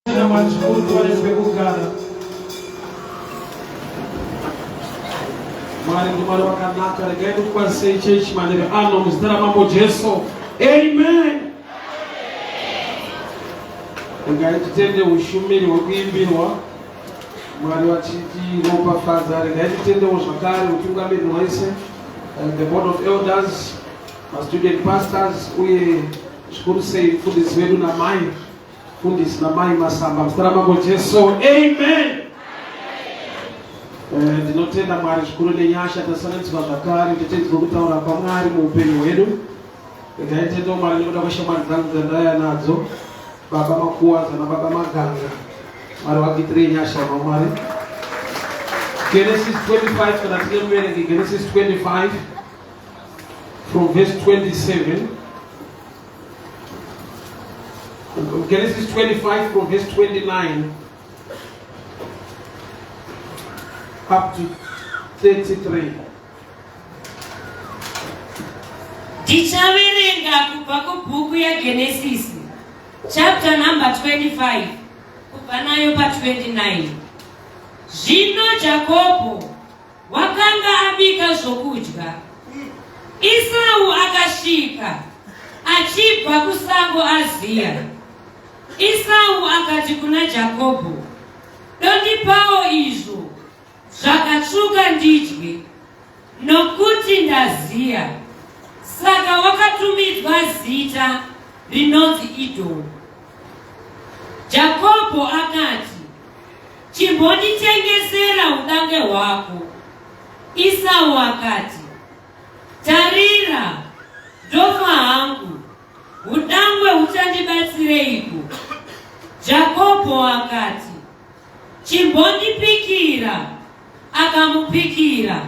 Mwari pekugara. Mwari ndiMwari wakanaka, regai ndikukwanisei chechi manheru ano muzita raMambo Jesu. Amen. Regai titende ushumiri hwekuimbirwa. Mwari vachitiropafadza. Regai titendewo zvakare utungamiri hwese, the board of elders, mastudent pastors uye zvikuru sei mufundisi wedu namai Mfundisi namai Masamba muzita raMambo Jesu. Amen. Eh, ndinotenda Mwari zvikuru nenyasha tasanganiswa zvakare titinzwe kutaura kwaMwari muupenyu hwedu. Regai tende Mwari nekuda kweshamwari dzangu dzandaya nadzo, baba Makuwaza nababa Maganga. Mwari vakuitirei nyasha vaMwari. Genesis 25 kana tine muverengi Genesis 25 from verse 27 Genesis 25 from verse 29 up to 33. Ndichaverenga kubva kubhuku yaGenesisi chapter number 25 kubva nayo pa29. Zvino Jakobho Wakanga abika zvokudya. Isau akasvika achibva kusango aziya. Isau akati kuna Jakobho, Dondipawo izvo zvakatsvuka ndidye, nokuti ndaziya. Saka wakatumidzwa zita rinonzi Idhomu. Jakobho akati, Chimbonditengesera udange hwako. Isau akati, Tarira, ndofa hangu, udangwe huchandibatsireiko? Jakobho akati, Chimbondipikira. Akamupikira,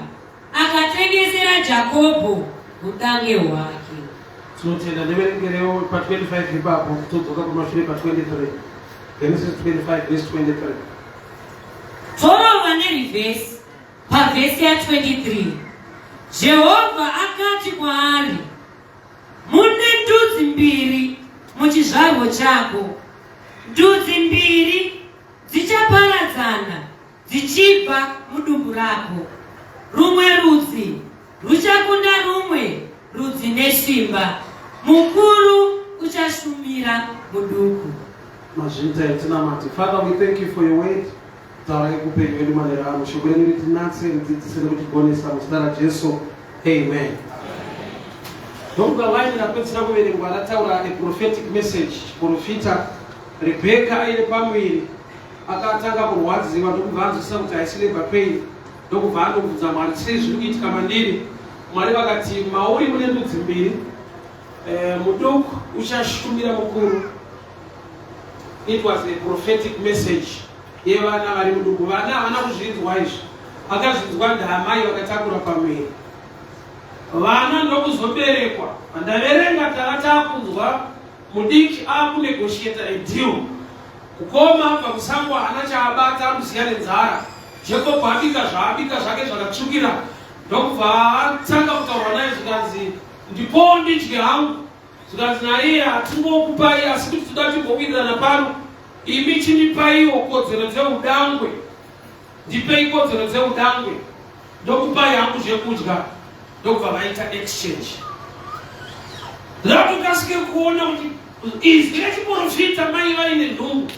akatengesera Jakobho udange hwake. Tinotenda ndiverengerewo pa 25 ipapo todzoka kumashure pa 23. Genesis 25 verse 23. Torova nerivhesi pavhesi ya 23. Jehovha akati kwaari, Mune ndudzi mbiri muchizvarwo chako, ndudzi mbiri dzichaparadzana dzichibva mudumbu rako, rumwe rudzi ruchakunda rumwe rudzi nesimba, mukuru uchashumira muduku. Mazviita etinamati. Father, we thank you for your word. Taurai kuupenyu hwedu manheru ano. Shoko renyu ritinatse, ridzidzise nekutigonesa muzita raJesu. Amen. Ndokuda line rapedzisira kuverengwa rataura a prophetic message. Chiprofita Rebheka aine pamuviri Akatanga kurwadziwa ndokubva anzwisisa kuti haisi labor pain ndokubva anobvunza Mwari sei zviri kuitika mandiri. Mwari vakati mauri mune ndudzi mbiri, e, muduku uchashumira mukuru. It was a prophetic message yevana vari muduku. Vana havana kuzvinzwa izvi, akazvinzwa ndaamai vakatakura pamuviri. Vana ndokuzoberekwa. Pandaverenga tava takunzwa mudiki akunegotiata a deal Mukoma abva kusango haana chaabata amuziya nenzara. Jacob abika zvaabika zvake zvakatsvukira ndokubva atanga kutaurwa naye zvikanzi ndipowo ndidye hangu zvikanzi naiye hatingokupai asi kuti toda timbowirirana pano imi chindipaiwo kodzero dzeudangwe ndipei kodzero dzeudangwe ndokupai hangu zvekudya ndokubva vaita exchange ndatokasike kuona kuti izwi rechiprofita mai vaine nhumbu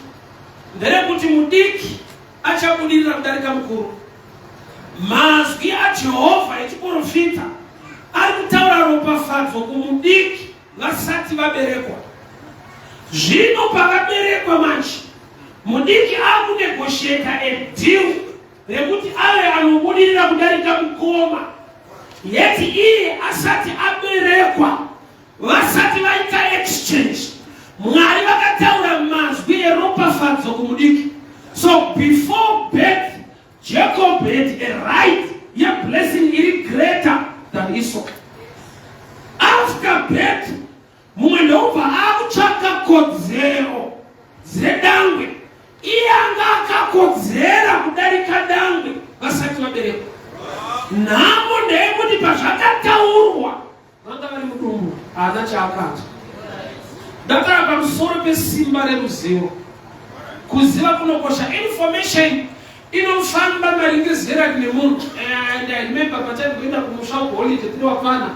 nderekuti mudiki achabudirira kudarika mukuru mazwi ajehovha echiprofita ari kutaura ropafadzo kumudiki vasati vaberekwa zvino pavaberekwa manje mudiki akunegosheta a deal rekuti ave anobudirira kudarika mukoma yeti iye asati aberekwa vasati vaita exchange mwari vakataura mazwi eropafadzo kumudiki so before birth jacob had a right yeblessing iri greater than esau after birth Mumwe ndokubva akutsvaka kodzero dzedangwe. Iye anga akakodzera kudarika dangwe vasati vaberekwa. Nhamo ndeyekuti pazvakataurwa vanga vari mudumbu haana chaakanzwa. Ndataura pamusoro pesimba reruzivo. Kuziva kunokosha. Information inofamba maringe zera rine munhu. And I remember pataimboenda kumusha kuholiday tiri vapfana,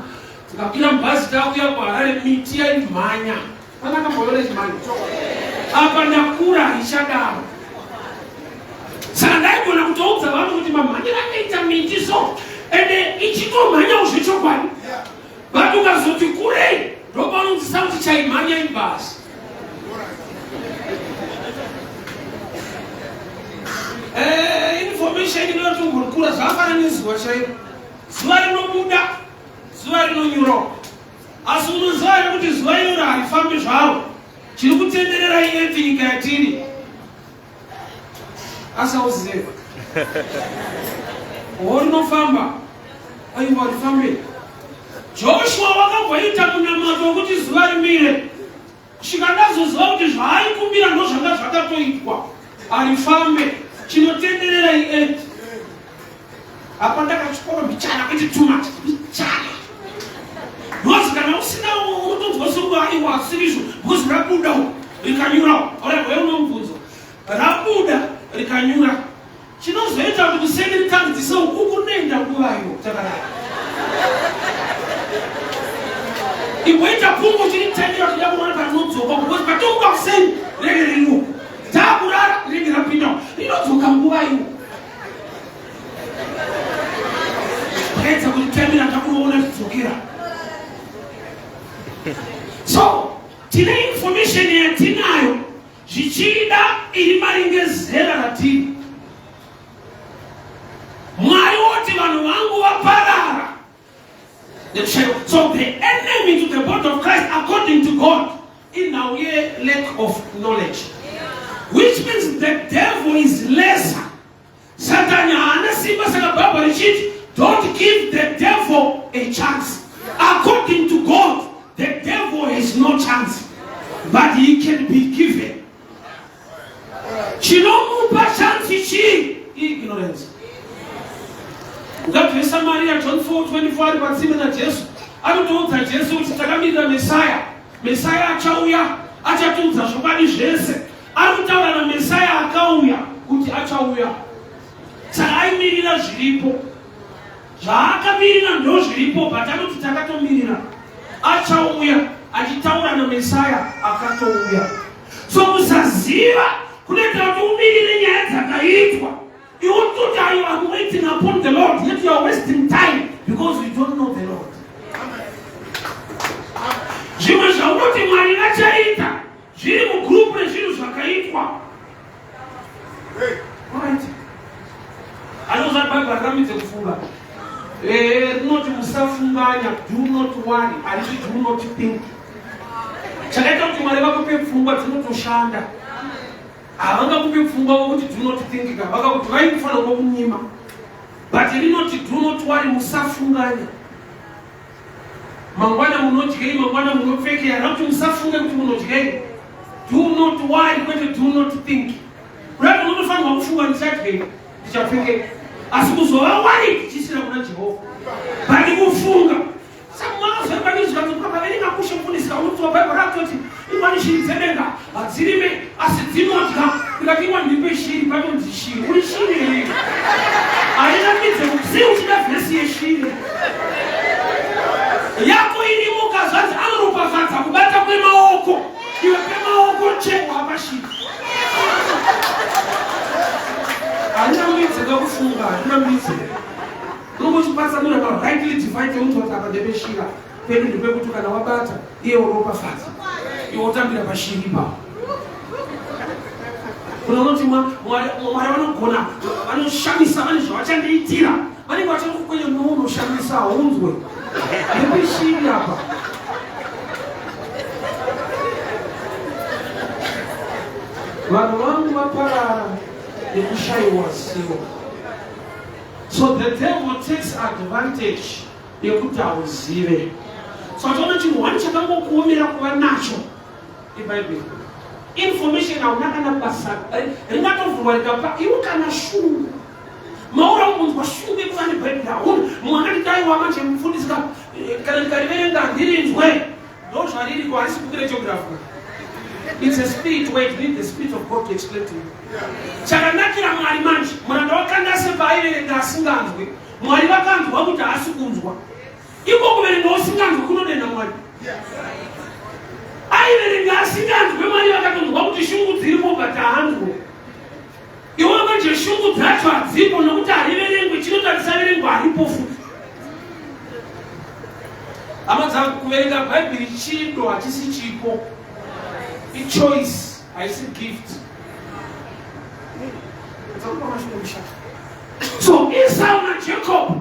tikakwira mubhazi takuya kuHarare, miti yaimhanya. Pana akamboona ichimhanya? Apa ndakura haichadaro. Saka ndaigona kutoudza vanhu kuti mamhanyiro akaita miti so, ende ichitomhanyawo zvechokwadi. But ukazoti kurei ndopaunonzisa kuti chaimhanya ibhazi. Information inoti ungorikura zvakafanana nezuva chairo. Zuva rinobuda, zuva rinonyura. Asi unoziva here kuti zuva iroro harifambi zvaro? Chiri kutenderera iearth, nyika yatiri. Asi hauzive. Ho rinofamba. Aiwa, rifambe. Joshua wakamboita munamato wekuti zuva rimire. Kusvika ndazoziva kuti zvaaikumbira ndozvanga zvakatoitwa. Harifambe. Chinotenderera iearth. Apa ndakachikoro mbichana, kwete too much, mbichana. Because kana usina unotonzwa sekuti aiwa asirizvo, because rabuda rikanyura. Alright, wewe unomubvunzo. Rabuda rikanyura. Chinozoita kuti kuseni ritangidzise uku kunoenda nguvayo takarara. Imboita pungu chiritangira kuda kuona parinodzoka, because patomuka kuseni renge ririwo. Takurara rinenge rapinda. Rinodzoka nguvayo. Taedza kuritamira takunoona richidzokera. So tine information yatinayo zvichida iri maringe zera ratiri. Mwari woti vanhu vangu vaparara nekushaiwa. So the enemy to the body of Christ according to God inhau ye-lack of knowledge, which means the devil is lesser. Satani haana simba. Saka Bhaibheri richiti don't give the devil a chance. According to God, the devil has no chance, but he can be given. Chinomupa chance chii? Ignorance. Mukadzi weSamaria, John 4:24, ari patsime naJesu, anotoudza Jesu kuti takamirira Mesaya. Mesaya achauya, achatiudza zvokwadi zvese. Ari kutaura naMesaya akauya kuti achauya. Saka aimirira zviripo. Zvaakamirira ndo zviripo, but anoti takatomirira achauya, achitaura naMesaya akatouya. So kusaziva kunoita kuti umirire nyaya dzakaitwa. Iwe utoti ayo, I'm waiting upon the Lord, yet you are wasting time because you don't know the Lord. Zvimwe zvaunoti Mwari vachaita zviri mugroup rezvinhu zvakaitwa. Alright. Anoza Bhaibheri riramidze kufunga. Rinoti musafunganya, do not worry, hariti do not think. Chakaita kuti Mwari vakupe pfungwa dzinotoshanda. Havangakupe pfungwa vokuti do not think ka, vakakuti vaikufanira kukunyima. But rinoti do not worry, musafunganya. Mangwana munodyei, mangwana munopfekei, harina kuti musafunge kuti munodyei. Do not worry, kwete do not think. Kurati unotofanirwa kufunga ndichadyei, ndichapfekei. Asi kuzova worried chisina kuna Jehovha. But kufunga. Saka kushe mufundisi kaunotwa Bhaibheri rakutoti imwani shiri dzedenga hadzirime asi dzinodya. Ndikati imwa ndipe shiri patonzi shiri. Uri shiri here? Hairambidze sei uchida vhesi yeshiri? Yako irimo kazvanzi anoropafadza kubata kwemaoko. Iwe pemaoko chehwa pashiri. Harirambidze kakufunga, harirambidze. Unongochipatsanura pa rightly divide unzwa kuti apa ndepeshira. Pedu ndepekuti kana wabata iye uropafadza. Iwe wotambira pashiri ipapo. Kuna unoti Mwari vanogona, vanoshamisa, vane zvavachandiitira. Vanenge vachikukwenya nounoshamisa haunzwe. Ndepeshiri apa. Vanhu vangu vaparara nekushaiwa zivo. So the devil takes advantage yekuti hauzive. So atoona chinhu one chakangokuomera kuva nacho iBhaibheri. Information hauna kana basa ringatovhurwa rikapa iwe kana shungu. Maura umbonzwa shungu yekuva neBhaibheri hauna. Mumwe akati dai wamanje mufundisi ka kana ndikariverenga handirinzwe. Ndozvaririko, harisi bhuku regeography. It's a spirit where it need the spirit of God to explain to you. Chakanakira Mwari manje, muranda waKandase paaiverenga asinganzwi, Mwari vakanzwa kuti haasi kunzwa. Iko kuverenga usinganzwi kunodenha Mwari. Aiverenga asinganzwe, Mwari vakatonzwa kuti shungu dziripo but haanzwe. Iwe manje shungu dzacho hadzipo nokuti hariverengwe, chinoita risaverengwa haripo futi. Hama dzangu, kuverenga Bhaibheri chido hachisi chipo. Ichoice, haisi gift. So Esau naJacob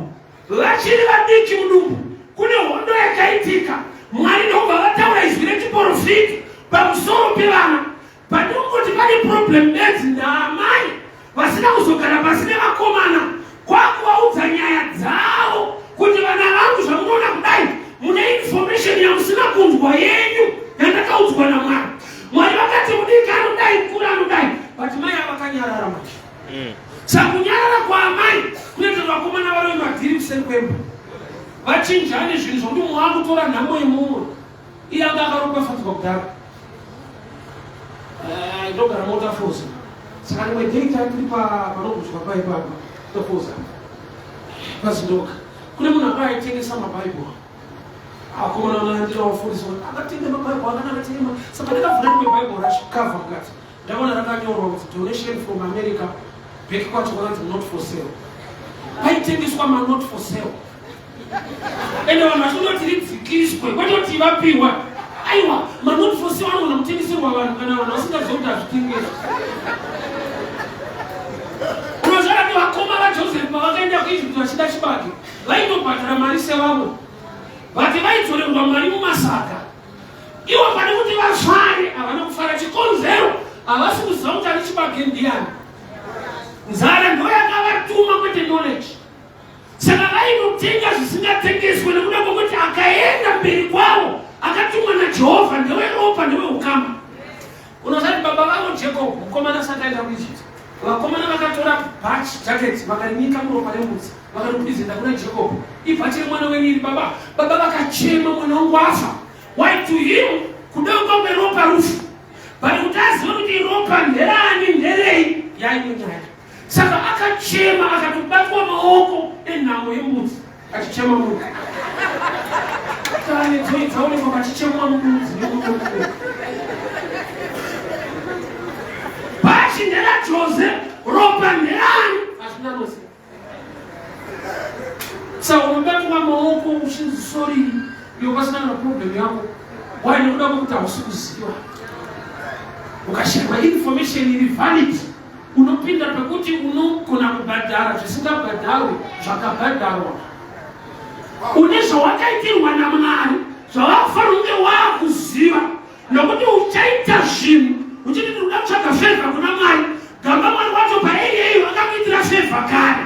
vachiri vadiki mudumbu, kune hondo yakaitika. Mwari ndokubva vataura izwi rechiporofita pamusoro pevana. Pandinongoti pane problem bedzi ndaamai vasina kuzogara pasi nevakomana kwakuvaudza nyaya dzavo kuti vana vangu zvamunoona kudai mune information yamusina kunzwa yenyu yandakaudzwa naMwari. Mwari vakati mudiki anodai mukuru anodai, but mai avakanyarara manje. Saka kunyarara kwaamai kunoita kuti vakomana varove madhiri kuseri kwemba vachinjane zvinhu zvokuti mumwe akutora nhamo yemumwe. Iye anga akaropafadzwa kudhara. Eh, ndogara mota foza. Saka rimwe day tiri panoguzwa pai papa tofoza pazindoka kune munhu anga aitengesa mabhaibheri akomana vanaandira wafundisa akatenga mabhaibheri akanaka tenga. Saka ndakavhura rimwe bhaibheri rachikavha mukati, ndaona rakanyorwa kuti donation from America, back kwacho kwakanzi not for sale. Paitengeswa ma not for sale, ende vanhu vachindoti ridzikiswe kwete kuti vapiwa. Aiwa, ma not for sale anogona kutengeserwa vanhu kana vanhu vasingazivi kuti hazvitengeswi. Unoziva kuti vakoma vaJoseph pavakaenda kuEgypt vachida chibage, vaindobhadhara mari sevamwe, vati vaidzorerwa mari mumasaga. Ivo pane kuti vafare havana kufara. Chikonzero, havasi kuziva kuti ane chibage ndiani. Nzara ndo yakavatuma, kwete knowledge. Saka vainotenga zvisingatengeswe nekuda kwekuti akaenda mberi kwavo akatumwa naJehovha, ndeweropa, ndeweukama. Unozati baba vavo Jacob, mukomana asati aenda kuEgypt, vakomana vakatora bhachi, jacket, vakarinyika muropa rembudzi, vakaripresenta kuna Jacob. Ibhachi remwana wenyu iri, baba. Baba vakachema, mwana wangu afa. Why? To him kudeuka kweropa rufu, but kuti azive kuti ropa nderani, nderei, yaimwe nyaya. Saka akachema, akatobatwa maoko enhamo yembudzi achichema munhu tane dzoi dzaonekwa pachichemwa mbudzi. Bhachi nderaJose, ropa nderani, hazvina nozi. Saka unobatwa maoko uchinzi sorry iwe pasina kana problem yako. Why? Nekuda kwekuti hausi kuziva. Ukashaiwa information iri valid, unopinda pekuti unogona kubhadhara zvisingabhadharwe zvakabhadharwa. Une zvawakaitirwa naMwari zvavakufanira kunge waakuziva, nokuti uchaita zvinhu uchiti ndinoda kutsvaga favour kuna Mwari. Gamba Mwari wacho paeiyeyo akakuitira favour kare.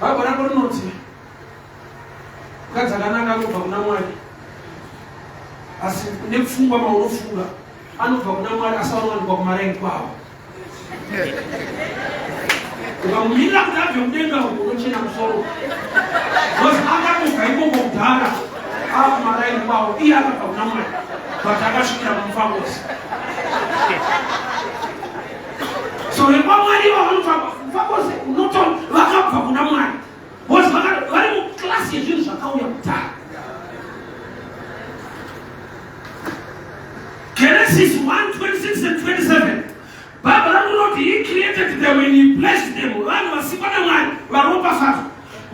Bhaibheri rako rinoti mukadzi akanaka anobva kuna Mwari, asi nepfungwa maunofunga anobva kuna Mwari, asi anowanikwa kumaraini kwavo. Ukamumirira kuti abve mudenga uko, unochena musoro, because akatobva ikoko kudhara, akumaraini kwavo. Iye akabva kuna Mwari, but akasvikira mumufakosi. So vekwaMwari ivo vanobva mufakosi, unoto vakabva kuna Mwari because vari muklasi yezvinhu zvakauya kudhara. Genesis 1 26 and 27, Bible rinoti he created them and he blessed them. Vanhu vasikwa naMwari varopafadzwa.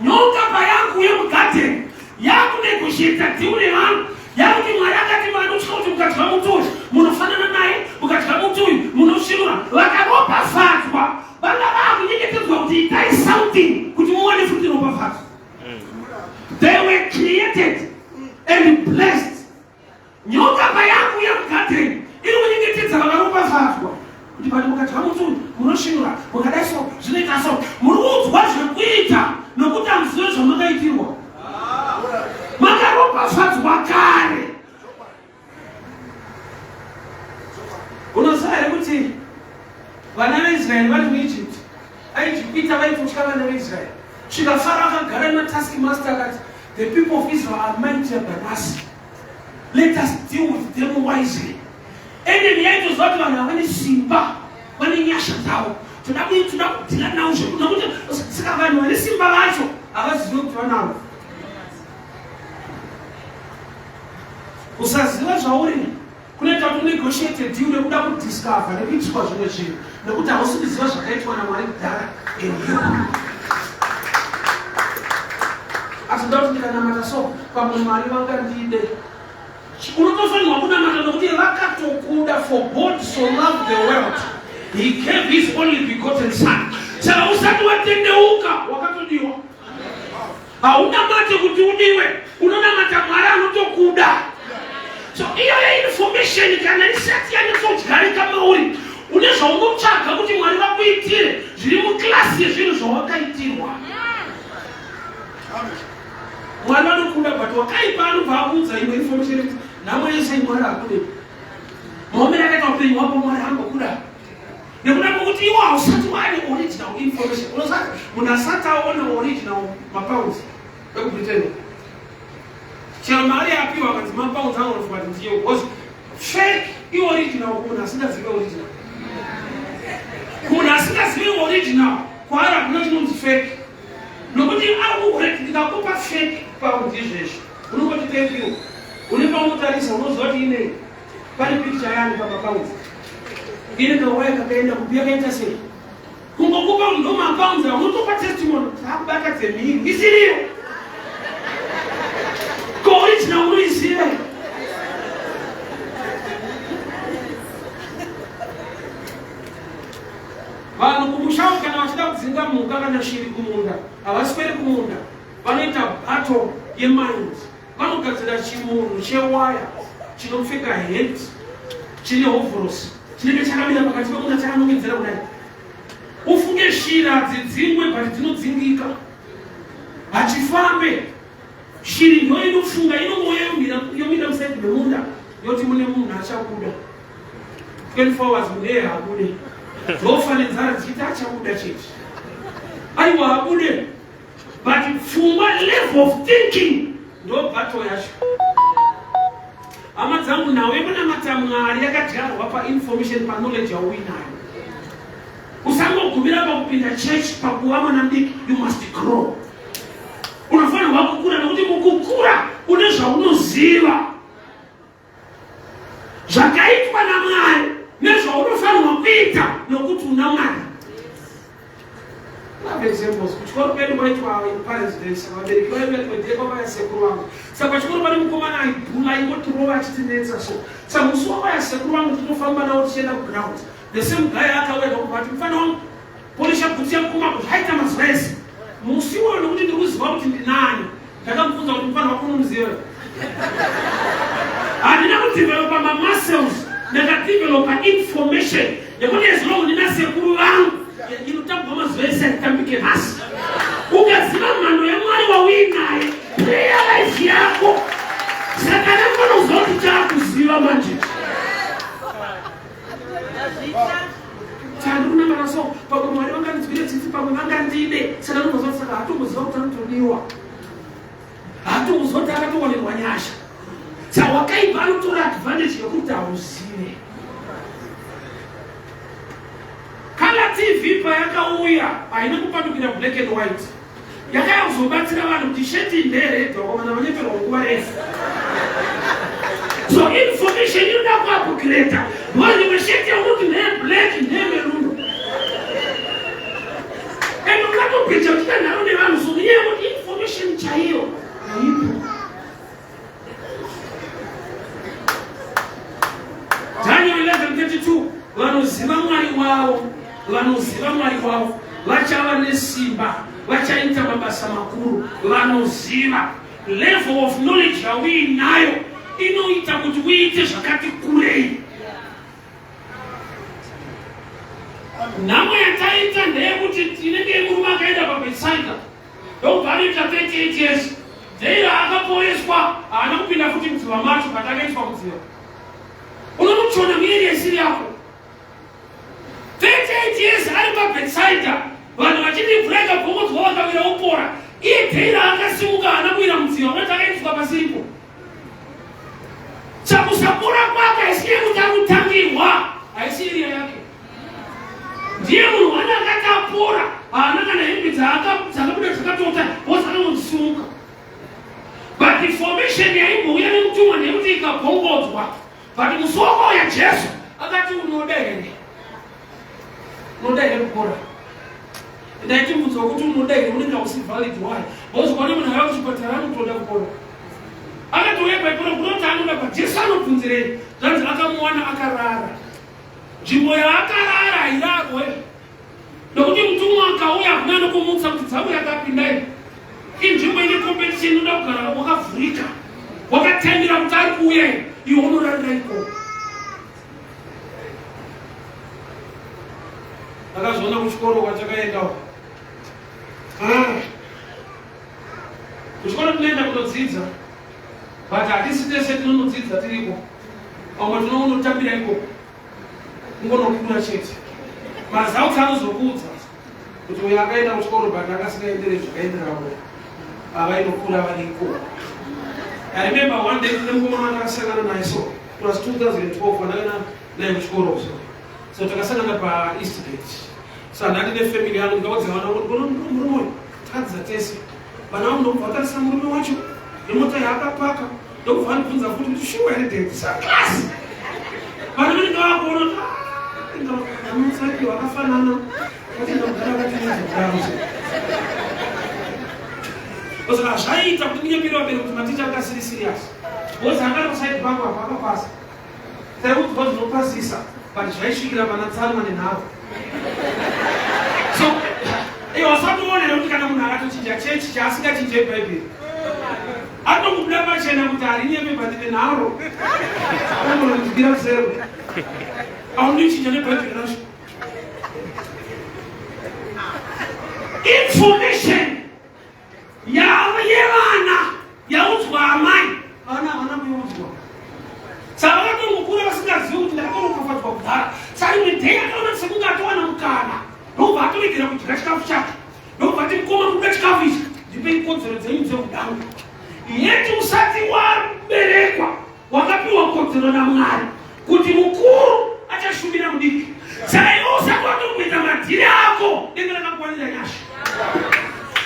Nyoka payakuuya mugadheni yakunegotiata deal nevanhu, yakuti Mwari akati vanotya kuti mukadya muti uyu munofanana naye, mukadya muti uyu munosvinura. Vakaropafadzwa vanga vakunyengetedzwa kuti itai something kuti muwane futi ropafadzo. They were created and blessed. Nyoka payakuuya mugadheni iri kunyengetedza vakaropafadzwa kuti pati mukadya muti uyu munosvinura, mukadai so zvinoita so. Muri kuudzwa zvekuita nokuti hamuzive zvamakaitirwa. Makaropafadzwa kare. Unoziva here kuti vana veIsraeri vari muEgypt, aIjipita vaitotya vana veIsraeri, svika Faro akagara natask master akati, "The people of Israel are mightier than us." Let us deal with them wisely. Enemy yaitoziva kuti vanhu vane simba, vane nyasha dzavo. Toda toda kudhila navo zvekuti saka vanhu vane simba vacho havazivi kuti vanavo. Kusaziva zvauri kunoita kuti unegotiate deal nekuda kudiscover nekuitiswa zvimwe zvinhu nekuti hausi kuziva zvakaitwa naMwari kudhara and you. Asi ndoda kuti ndikanamata so pamwe Mwari vangandide. Unotofanirwa kunamata nokuti vakatokuda. For God so loved the world, he gave his only begotten son. Saka usati watendeuka wakatodiwa. Haunamate kuti udiwe, unonamata Mwari anotokuda. So iyoyo information kana isati yanyatsodyarika mauri, une zvaunotsvaga kuti Mwari vakuitire zviri muklasi yezvinhu zvawakaitirwa. Mwari vanokuda, but wakaipa anobva akuudza imwe information yekuti nhamo yese Mwari hakude. Maomero akaita upenyu hwako Mwari haambokuda. Nekuda kwekuti iwo hausati waane original information. Unosati munhu asati aona original mapounds ekuBritain. Chero mari yapiwa akanzi mapounds anofunga kuti ndiyo because fake ioriginal kumunhu asingazive original. Kumunhu asingazive original kwaari hakuna chinonzi fake. Nokuti akukureti ndikakupa fake pound izvezvi unongoti thank you. Une paunotarisa unoziva kuti inei pane picture yani pamapounds ine kawaya kakaenda kupi yakaita sei kungokupa ndo mapounds aunotopa testimony takubata dzemhiri isiriyo ko original unoiziva. Vanhu kumushawo kana vachida kudzinga mhuka kana shiri kumunda havasweri kumunda, vanoita battle yemind. Vanogadzira chimunhu chewaya chinopfeka hat chine hovhorosi chinenge chakamira pakati pemunda chakanongedzera kudai. Ufunge shiri hadzidzingwe but dzinodzingika, hachifambe. Shiri ndo inofunga inongouya yomira musaidi memunda yoti mune munhu achabuda 24 hours muneye habude, dzofa nenzara dzichiti achabuda chete. Aiwa habude, but pfungwa, level of thinking ndo battle yacho. Hama dzangu, nhau yekunamata Mwari yakadyarwa painformation, paknowledge yauinayo. Usangogumira pakupinda church, pakuva mwana mudiki. You must grow. Unofanirwa kukura nekuti mukukura une zvaunoziva zvakaitwa naMwari nezvaunofanirwa kuita nokuti una Mwari. Love examples. Kuchikoro kwedu kwaitwa parents day, saka vabereki vaive kwavaya sekuru vangu. Saka pachikoro pane mukomana aibhula, aingotirova achitinetsa. So saka musi wavaya sekuru vangu tinofamba navo tichienda kuground, the same guy akauya ndokubva ati, "Mufana wangu, polisha bhutsu yakukoma." Zvaita mazuva ese. Musi iwoyo, nokuti ndiri kuziva kuti ndinani, ndakamubvunza kuti, "Mufana wako unomuziva?" Handina kudevelopa mamuscles, ndakadevelopa information yekuti as long ndina sekuru vangu inotambwa mazuva ese aitambike nhasi. Ukaziva mhando yaMwari wauinaye, prayer life yako, saka nangonoziva kuti chaakuziva manje tandi kunamata so pamwe Mwari vangandinzwire tsitsi, pamwe vangandide. Saka nonoziva, saka hatomboziva kuti anotodiwa, hatomboziva kuti akatowanerwa nyasha. Saka wakaipa anotora advantage yekuti hauzive. Colour TV payakauya haina kupandukira black and white, yakaya kuzobatsira vanhu kuti sheti ndeyered. Vakomana vanyeperwa nguva refu. So information inoda kuupgrada because imwe sheti yaunoti ndeyeblack ndeyemaroon and ungatobheja uchita nharo nevanhu. So nenyaya yekuti information chaiyo haipo. Daniel 11:32, vanoziva Mwari wavo, vanoziva Mwari wavo vachava nesimba, vachaita mabasa makuru. Vanoziva, level of knowledge yauinayo inoita kuti uite zvakati kurei. Nhamo yataita ndeyekuti tinenge murume akaenda paBetsaida ndokubva anoita 38 years dzeira akaporeswa, haana kupinda futi mudziva macho, but akaiswa mudziva. Unomuchiona muarea isiri yako. 38 years ari paBetsaida, vanhu vachiti mvura ikabvomodzwa vakawira upora, iye dheira akasimuka haana kuwira mudziva, unoti akaiswa pasiripo. Chakusapora kwake haisi yekuti akutangirwa, haisi iriya yake. Ndiye munhu wani akati apora, haana kana hembe dzakabuda dzakatota, wozanonosimuka. But formation yaimbouya nemutumwa nekuti ikabvongodzwa. But musi wakauya Jesu akati unoda here? Unoda here kupora? Ndaitibvunzwa kuti unoda here unenge hausi valid why? Because ukaona munhu auya kuchipatara anotoda kupora. Akatouya paipora kunoti anoda but Jesu anobvunzirei? Zvanzi akamuwana akarara. Nzvimbo yaakarara hairarwe. Nokuti mutumwa akauya hakuna anokumutsa kuti dzauya akapindai. Inzvimbo ine competition inoda kugara wakavhurika. Wakatendera kuti ari kuuya iwe unorarira ikoko. Ndakazviona kuchikoro kwatakaenda uko. Ah. Kuchikoro tinoenda kunodzidza but hatisi tese tinonodzidza tiriko. Vamwe tinonotambira ikoko. Kungonokura chete. Mazautsi anozokuudza kuti uyo akaenda kuchikoro but akasingaendere zvakaendera vamwe. Avainokura vari ikoko. I remember one day tine mukomana ndakasangana naye so. It was 2012 pandakaenda naye kuchikoro so. So takasangana pa Eastgate. So ndati nefamily yangu ndikaudza vana vangu kuti murume uyu takadzidza tese. Vana vangu ndokubva vatarisa murume wacho nemota yaakapaka ndokubva vandibvunza futi kuti shuwa here dad sa class. Vana vanenge vakuona kuti ah, inga vamutsaki vakafanana vatenda kugara vakatinza kudaro so. Saka zvaiita kuti ndinyepere vabereki kuti maticha anga asiri serious. Because anga ari kuside kwangu apa akapasa. Taiudzwa zvinopasisa but zvaisvikira pana tsanwa nenharo. So iwe wasatoona here kuti kana munhu akatochinja chechi chaasingachinje bhaibheri anotokubuda pachena kuti harinyepe but nenharo anononzwira zero aundichinja nebhaibheri racho. Information yavo yevana yaudzwa amai vana havana kuiudzwa saka vakatongokura vasingazivi kuti ndakatoropafadzwa kudhara saka rimwe day akaona sekunge atowana mukana ndokubva atoregera kudya chikafu chake ndokubva ati mukoma kuda chikafu ichi ndipei kodzero dzenyu dzeudango yeti usati waberekwa Wakapiwa kodzero naMwari kuti mukuru achashumira mudiki. Saka iwe usati watomboita madhiri ako, denga rakakwanira nyasha.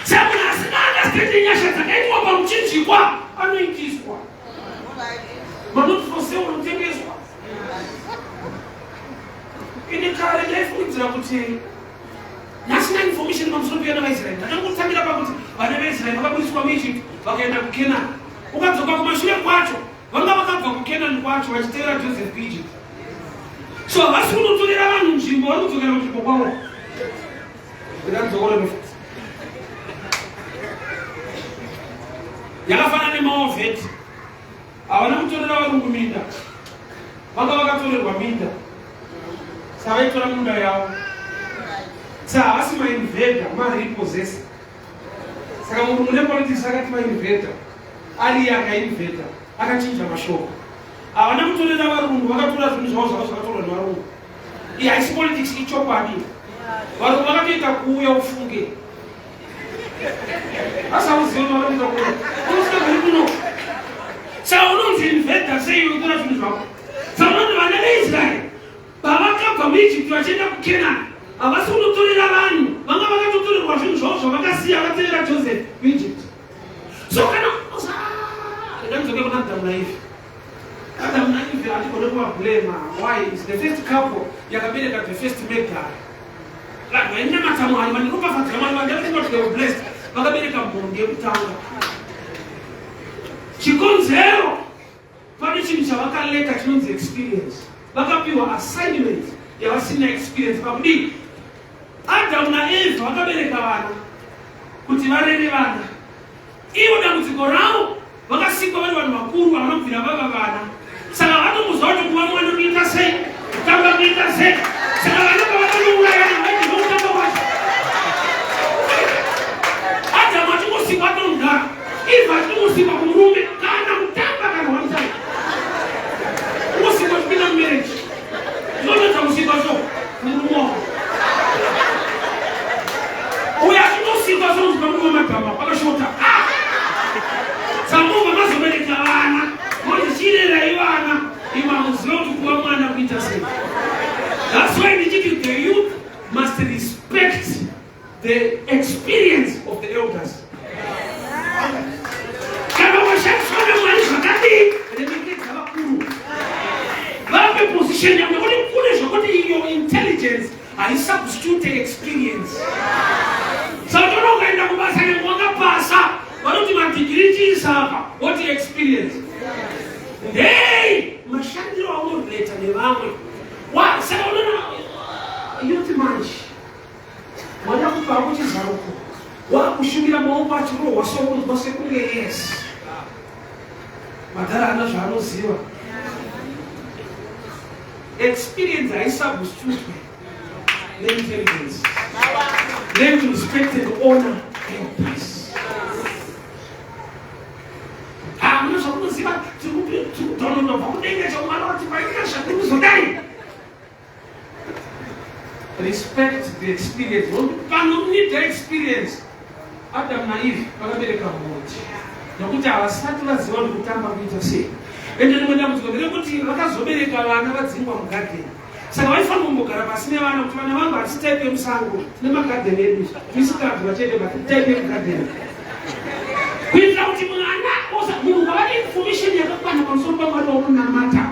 Saka munhu asina understand nyasha dzakaitwa pamuchinjikwa anoitiswa. Vanoti for sale unotengeswa. Ini kare ndaifungidzira kuti nhasi na information pamusoro pevana vaIsraeri. Ndakangotangira pakuti vana vaIsraeri vakabudiswa muEgypt vakaenda kuKenani. Ukadzoka kumashure kwacho, vanga vakabva kuKenani kwacho vachitevera Joseph kuEgypt. So havasi kunotorera vanhu nzvimbo, vari kudzokera kunzvimbo kwavo. Ndikadzokora nefuti. Yakafanana nemaovheti. Havana kutorera varungu minda. Vanga vakatorerwa minda. Saka vaitora munda yavo. Saka havasi mainvader, marepossessor. Saka murungu nepolitics akati mainvader. Ariye akainvader, akachinja mashoko. Havana kutorera varungu, vakatora zvinhu zvavo zvanga zvakatorwa nevarungu. Iyi haisi politics, ichokwadi. Varungu vakatoita kuuya ufunge. Asi hauzivi kuti vakatoita kuuya. Unosvika kuno. Saka unonzi invader sei iwe kutora zvinhu zvako? Saka unoti vana veIsraeri Pavakabva muEgypt vachienda kuKenani, havasi kunotorera vanhu vanga vakatotorerwa zvinhu zvavo zvavakasiya vatevera Joseph kuEgypt. So kana rega ndidzoke kuna Adamu naEve. Adamu naEve hatigone kuvablema. Why? Is the first couple yakabereka the first murderer. Vanhu vainamata Mwari, vane ropafadzo yaMwari, vanhu vakatenga kuti they were blessed, vakabereka mhondi yekutanga. Chikonzero Pane chinhu chavakaleka chinonzi experience. Vakapiwa assignment yavasina experience pakudii. Adamu naEvha vakabereka vana kuti varere vana. Ivo dambudziko ravo vakasikwa vari vanhu vakuru havana kubvira vava vana. Saka vanomuziva kuti kuva mwana kuita sei, kutamba kuita sei. Saka vana pavakanourayana vaiti zvokutamba kwacho. Adamu achingosikwa atomudhara. Eva achitomusikwa kumurume kana kutamba kana one time. Unosikwa chipinda mumarriage. Zvinonetsa kusikwa so kumurume wako. Uyo achitosikwa so kunzi pamurume wemagamba pakashota. Ah! Samubva mazobereka vana. Moti chirerai vana. That's why ndichiti the youth must respect the experience of the elders. Kana washandiswa naMwari zvakadii, remekedza vakuru, vape position yavo, nekuti kune zvekuti your intelligence haisubstitute experience. Saka toona ukaenda kubasa nyange wakapasa, vanoti madhigiri chiisapa, woti experience ndei mashandiro aunorelata nevamwe. Saka unoona youth manje mwana kubva kuchizaruko wakushumira maoko achirohwa sokunzwa sekunge yes madhara ana zvaanoziva. Experience haisubstitutwe neintelligence. Learn to respect and honor elders. Hamuna zvamunoziva, tiri kudononobva kudenga chaumwana wati paita zvandikuzodai. Respect the experience. Panomuda experience, Adam naEve vakabereka mhondi nokuti havasati vaziva kuti kutamba kuita sei. Ende rimwe dambudziko nderekuti vakazobereka vana vadzingwa mugadheni, saka vaifanira kumbogara pasi nevana kuti vana vangu hatisi type yemusango, tine magadheni edu, tisikabva chete but type yemugadheni, kuitira kuti mwana munhu ukava neinformation yakakwana pamusoro paMwari waunonamata,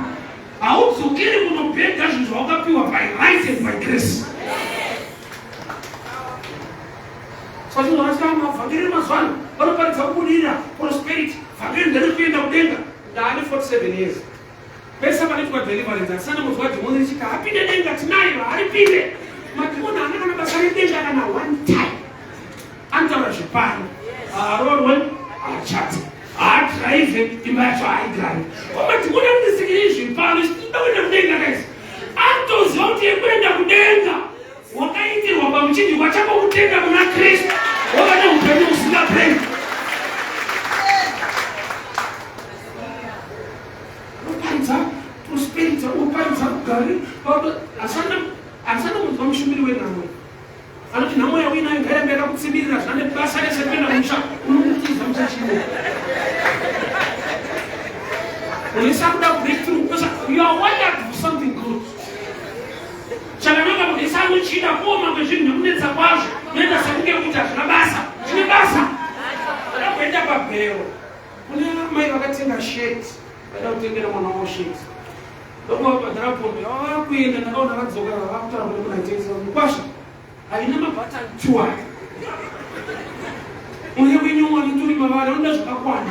haudzokeri kunobhega zvinhu zvawakapiwa by right and by grace. Saka mavhangeri mazuva ano vanoparidza kubudirira, prosperity. Vhangeri nderekuenda kudenga. Ndaane 47 years, pese panoitwa deliverance asina munzwa dhimoni richiti hapinde denga, tinayo haripinde. Madhimoni haana kana basa redenga kana one time. Anotaura zvepano, haarorwe, haachati, haadhiraivhe, imba yacho haaigari. Komadhimoni anotisikiri zvepano, tinoda kuenda kudenga kaisi. Anotoziva kuti yekuenda kudenga wakaitirwa pamuchinjikwa chako, kutenda muna Kristu wava neupenyu husingaperi. Unoparidza prosperity, unoparidza rugare, asana munzwa mushumiri wenhamo anoti nhamo yauinayo ngairambe yakakutsivirira, zvane basa rese kuenda kumusha, unomutiza muchachimo unesakuda breakthrough. You are wired for something good, chakanaka. Munhu ese anochida. Kuoma kwezvinhu nekunetsa kwazvo noita sekunge kuti hazvina basa, zvine basa. Ndakuenda pabhero, kune mai vakatenga shirt, vaida kutengera mwana wavo shirt, ndokuvabhadhara pombi vava kuenda. Ndakaona vadzoka vavakutaura kune munhu aitengesa, mukwasha, haina mabhatani two aya, une wenyu wanotori mavari anoda zvakakwana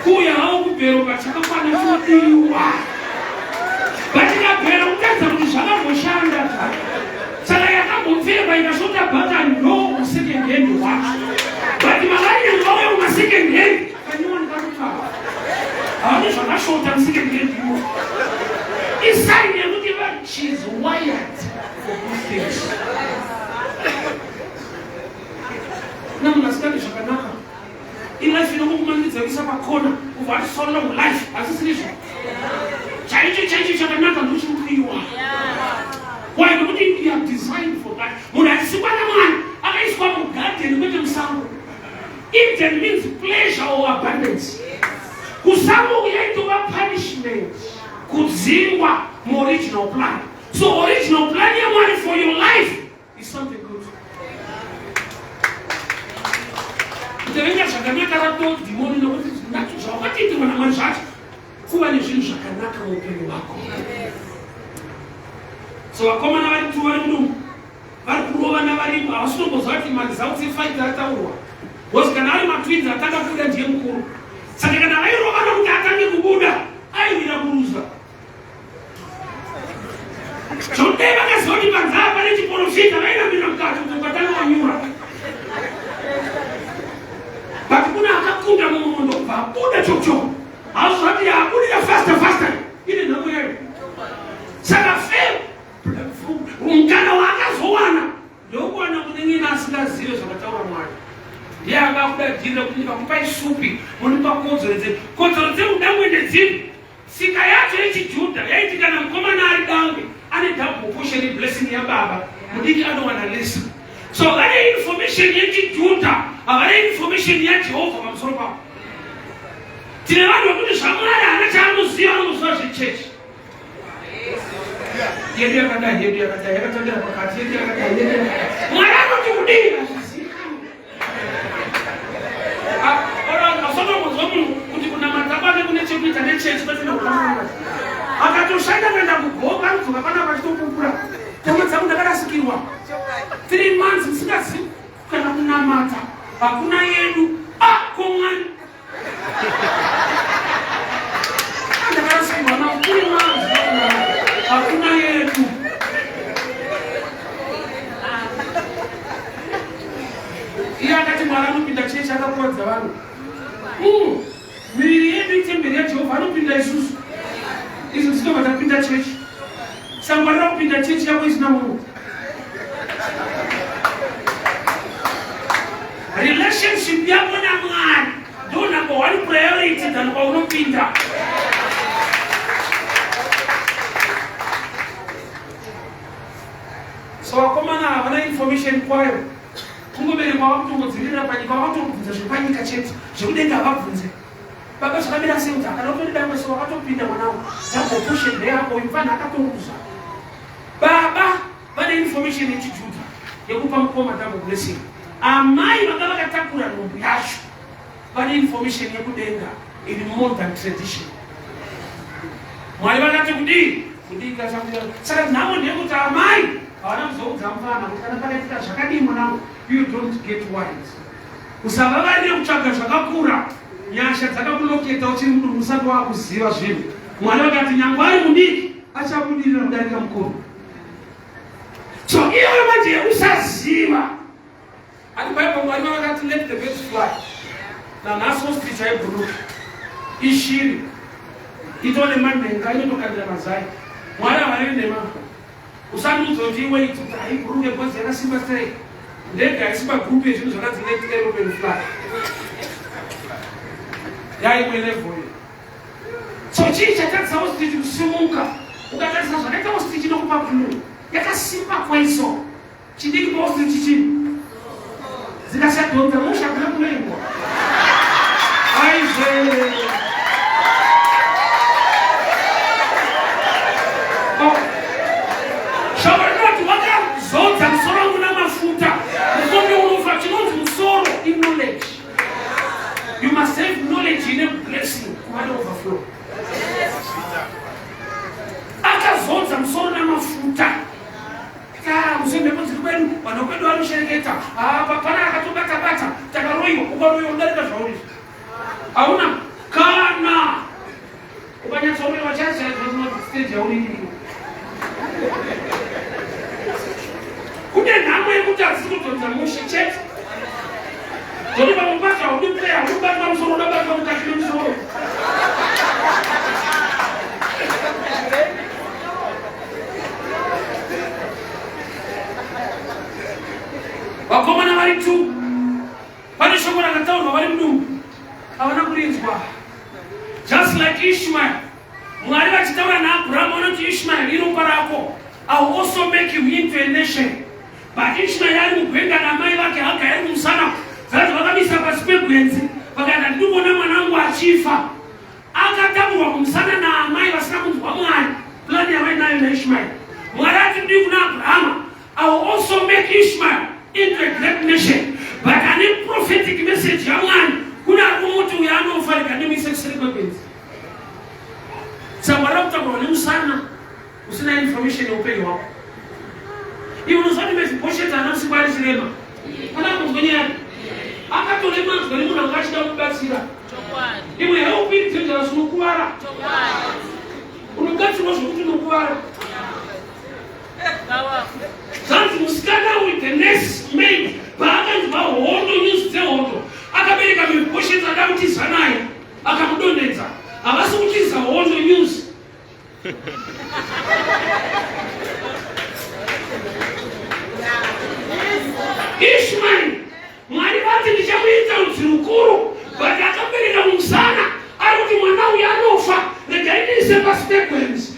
kuuya hawo kubhero pachakakwana chinodiwa, but kabhero kutaridza kuti zvakamboshanda. Saka yakambopfekwa ikashota bhatani, ndo second hand wacho, but mavari nyange vauya kumasecond hand kanyowani kakupfava, havane zvakashota musecond hand imo. Isign yekuti she's wired for good things. Na munhu asikadi zvakanaka, ilife inokukumanikidza kuisa pakona kubva ati so long life, asisirizvo chaicho chaicho chakanaka ndochikupiwa. Why? Nekuti you are designed for that. Munhu achisikwa naMwari akaiswa mugadheni, kwete musango. Eden means pleasure or abundance. Kusango yaitova punishment, kudzingwa muoriginal plan. So original plan yaMwari for your life is something good. Kutevenga zvakanaka rato dhimoni, nokuti zvawakatiitirwa naMwari zvacho kuva nezvinhu zvakanaka muupenyu hwako. So vakomana vari tu vari mudumbu, vari kurovana varimo, havasi kutomboziva kuti maresults efight ataurwa, because kana ari matwins, atanga kubuda ndiye mukuru. Saka kana vairovana kuti atange kubuda, aiwira kuruza. Zvokudai vakaziva kuti panzaa pane chiprofita, vairambira mukati kuti ukatanga wanyura, but kuna akakunda mumwe ndokubva abuda chokuchoko. Hazvati abudira faster faster, ine nhamo yayo. Saka fe mukana waakazowana ndokuwana munen'ina asingazive zvakataura Mwari, ndiye anga akudadhirira kuti ndikakupai supi munipa kodzero dzedu. Kodzero dzeudangwe ndedzipi? Tsika yacho yechiJudha yaiti kana mukomana ari dangwe ane double portion yeblessing yababa, mudiki anowana less. So vane information yechiJudha, havane information yaJehovha pamusoro pavo. Tine vanhu vekuti zvaMwari haana chaanoziva, anoziva zvechechi. Yedu yakadai, yedu yakadai, yakatambira pakati, yedu yakadai, yedu yakadai. Mwari anoti kudii? Hazvizivikanwi. Asotokunzwa munhu kuti kunamata kwake kune chekuita nechechi kwete nekukanamata. Akatoshaida kuenda kugoka anodzoka panapa achitopupura. Toma dzangu ndakarasikirwa. 3 months ndisingazivi kana kunamata. Hakuna yedu. Ah, ko Mwari. Ndakarasikirwa na 3 months. Hakuna yedu. Iye akati Mwari anopinda chechi akakuvadza vanhu. Miviri yedu itemberi yaJehovha anopinda isusu. Isu tinobva tapinda chechi. Sangwarira kupinda chechi yako isina munhu. Relationship yako naMwari ndo number one priority than kwaunopinda. So vakomana havana information kwayo. Kungoberekwa vakutongodzivirira panyika vakatongobvunza zvepanyika chete zvekudenga havabvunze. Baba zvakamira sei kuti akana utori dangwe so wakatopinda mwanangu double portion ndeyako uyu mfana akatonguza. Baba vane information yechiJudha yekupa mukoma double blessing. Amai vanga vakatakura nhumbu yacho vane information yekudenga iri more than tradition. Mwari vakati kudii? Kudii kashamira. Saka nhamo ndeyekuti amai havana kuzoudza mfana kuti kana pakaitika zvakadii mwanangu, you don't get worried. Usavavarire kutsvaga zvakakura. Nyasha dzakakuloketa uchiri mudumbu usati wakuziva zvinhu. Mwari vakati nyangwe ari mudiki achabudirira kudarika mukuru. So iyoyo manje usaziva Ati Bible Mwari vakati let the birds fly. Nanhasi ostrich haibhuruki. Ishiri. Itone manhenga inotokandira mazai. Mwari havarevi nhema. Usandiudza kuti iwe iti kuti haibhuruke because yakasimba sei. Ndege haisi pagroup yezvinhu zvakanzi let aeroplane fly. Yaimwe level iyo. So chii chatadzisa ostrich kusimuka? Ukatarisa zvakaita ostrich inokupa clue. Yakasimba kwaiso. Chidiki bosi chichi. Zikashadhonza musha kuna kunoendwa. Aizve. Oh. Shoko rinoti wakazodza musoro wangu namafuta. Mukombe unofa chinonzi musoro iknowledge. You must have knowledge ine blessing kuva neoverflow. Akazodza musoro namafuta. Ah, mheko dziri kwedu, vanhu kwedu vanoshereketa. Ah, pana akatobata bata, takaroiwa, ukaroiwa unodarika zvauri. Hauna kana ukanyatsoroiwa chacha stage yauri iriyo. Kune nhamo yekuti hadzisi kudhonza mushe chete. Zvokuti pamwe pacho haudi prayer, haudi kubatwa musoro, unobatwa mukati memusoro. Vakomana vari tu pane shoko rakataurwa vari mudumbu havana kurinzwa. Just like Ishmael, Mwari vachitaura naAbraham vanoti Ishmael iropa rako, I will also make you into a nation. But Ishmael ari mugwenga namai vake Hagar ari kumusana, zvanzi vakamisa pasi pegwenzi vakati handidi kuona mwana wangu achifa. Akatakurwa kumusana naamai vasina kunzwa Mwari plan yavainayo naIshmael. Mwari ati kudii kuna Abrahama? I will also make Ishmael into a great nation. But ane prophetic message yaMwari kune ari kumuti uyo anofa rega ndimuise kuseri kwegwenzi. Saka Mwari vakutakurwa nemusana usina information yeupenyu hwako. Iwe unoziva kuti Mephibosheth haana kusikwa ari chirema. Kana kunzwa nyaya yake. Akatoremadzwa nemunhu anga achida kumubatsira. Imwe help iri dangerous unokuvara. Unobatsirwa zvekuti unokuvara. Zvanzi musikana uyu the nurse maid paakanzwa hondo news dzehondo akabereka Mephibosheth ada kutiza naye akamudonhedza. Havasi kutiza hondo news. Ishmael Mwari vati ndichamuita rudzi rukuru but akabereka mumusana ari kuti mwana uyu anofa regai ndiise pasi pegwenzi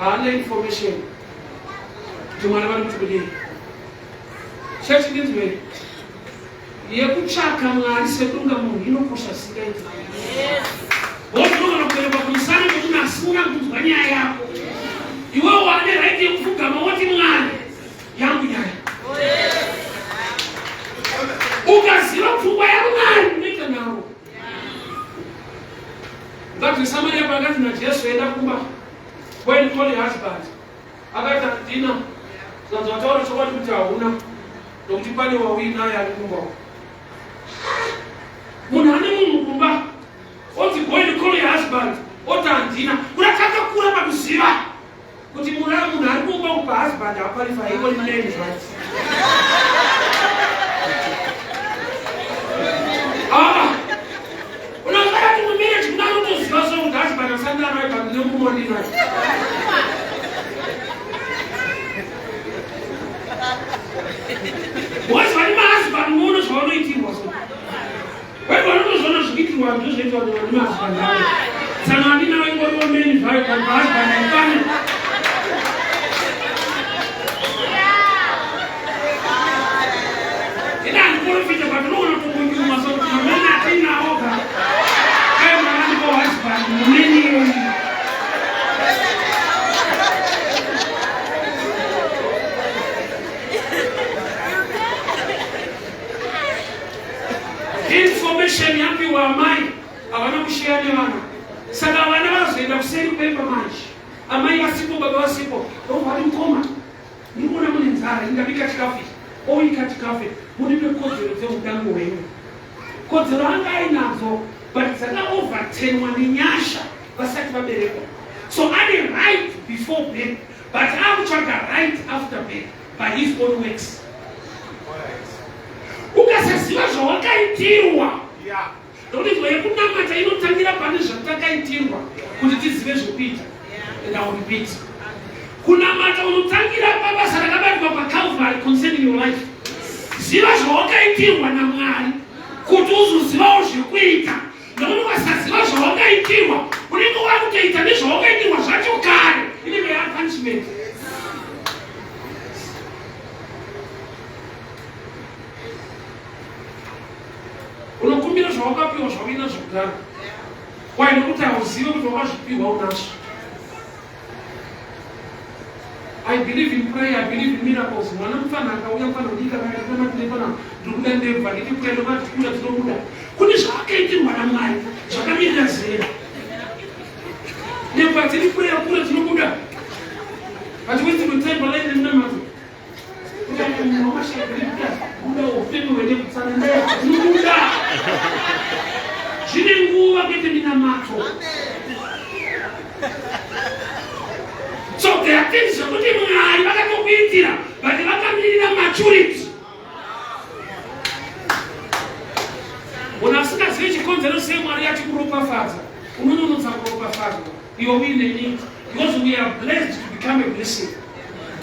haana information kuti mwari vari kuti kudii chechi ndinzwei Yekutsvaka Mwari sedunga munhu inokosha zvisingaiti. Wozvinogona kuberekwa kumusana kwemunhu asina kunzwa nyaya yako. Unopfugama woti Mwari yangu nyaya. Ukaziva pfungwa yaMwari unoita naro. Mukadzi weSamaria paakati naJesu enda kumba, go and call your husband. Akati handina. Zvanzi wataura chokwadi kuti hauna nokuti pane wauinaye ari kumba uko. Munhu ane munhu kumba oti go and call your husband oti handina. Kurati akakura pakuziva kuti munhu munhu ari kumba uko husband haqualify ingori man zvake. Ah! Unoziva kuti mumarriage kuna anotoziva so kuti husband asandira naye but nemurume wandinaye. Because vane mahusband unoona zvavanoitirwa so. Wai vanotozviona zvikuitirwa ndozvoitwa nevane mahusband avo. Tsano andinawo ingoriwo meni zvayo but mahusband haipane. Ina handiprofita but unoona kumbonyuma so kuti mamene atinawo ka. Kai mwana ndipo husband mumeni iyoyi. Information yapiwa amai havana kusheya nevana saka vana vazoenda kuseri kwemba manje amai vasipo baba vasipo vati mukoma ndikuona mune nzara indabika chikafu ichi oika chikafu munipe kodzero dzeudango hwenyu kodzero anga ainadzo but dzakaovertenwa nenyasha vasati vaberekwa so ane right before birth but akutsvaga right after birth by his own works ukasaziva zvawakaitirwa nokuti nzwa yekunamata inotangira pane zvatakaitirwa kuti tizive zvekuita and I will repeat kunamata unotangira pabasa rakabatwa pacalvary concerning your life ziva zvawakaitirwa namwari kuti uzozivawo zvekuita Nokuti ukasaziva zvawakaitirwa unenge wakutoita nezvawakaitirwa zvacho kare inenge yapunishment. Unokumbira zvawakapiwa zvauinazvo kudhara. Why? Nokuti hauzive kuti wakazvipiwa unazvo. I believe in prayer, I believe in miracles. Mwana mufana akauya mufana kudika akati mafana ndikuda ndebva nditi prayer ndokati kuda tinobuda. Kune zvaakaitirwa naMwari zvakamirira zera. Ndebva dziri prayer kura tinobuda. But with the time line nemunamato. Zvine nguva kwete minamato. So there are things zvekuti Mwari vakatokuitira but vakamirira maturity. Munhu asingazive chikonzero sei Mwari achikuropafadza unononotsa kuropafadzwa iwe uine need because we are blessed to become a blessing.